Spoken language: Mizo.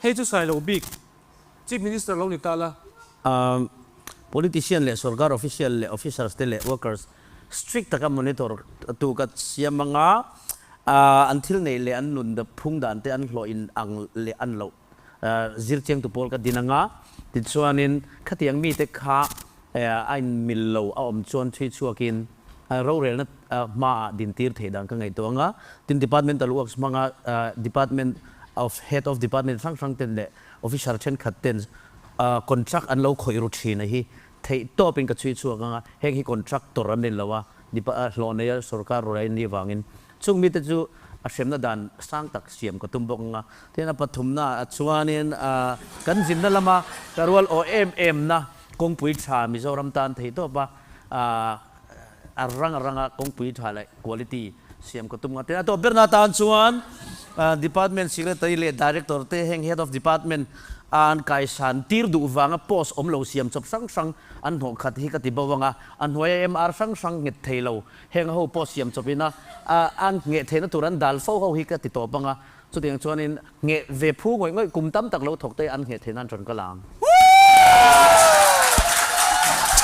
Hei chu Sailo bik Chief Minister lo ni ta la. Politician leh sorkar official leh officers te leh workers strict taka monitor tu ka siam anga an thil neih leh an nun phung dan te an hlawh in ang leh an loh zirchiang tu pawl ka din anga tichuanin khatiang mite kha a in mil lo a awm chuan thui chhuakin rorelna hmaah din tir theih dan ka ngaihtuah anga tin departmental works hmanga department of head of department hrang hrang ten leh Officer thenkhat ten contract an lo khawih ru thin a hi theih tawpin ka chhui chhuak ang a, heng hi contractor an ni lo a, hlawh neia sorkar rawlai an nih avangin chung mite chu a hremna dan sang tak siam ka tum bawk ang a. Tin a pathumna ah chuanin kan zinna lama ka rual aw em em na kawngpui tha Mizoram tan theih tawp a, a rang a ranga kawngpui tha leh quality siam ka tum ngah te. A tawp berna atan chuan Department Secretary leh Director te heng Head of Department a an kaisan tir duh vanga post awm lo siam chawp hrang hrang an hnawh khat hi ka ti bo anga, a hnuaia MR hrang hrang nghet thei lo heng ho post siam chawp ina an ngheh theihna tur an dal fo ho hi ka ti tawp anga, chutiang chuanin ngheh ve phu ngawih ngawih kum tam tak lo thawk te an ngheh theih nan rawn ka la ang.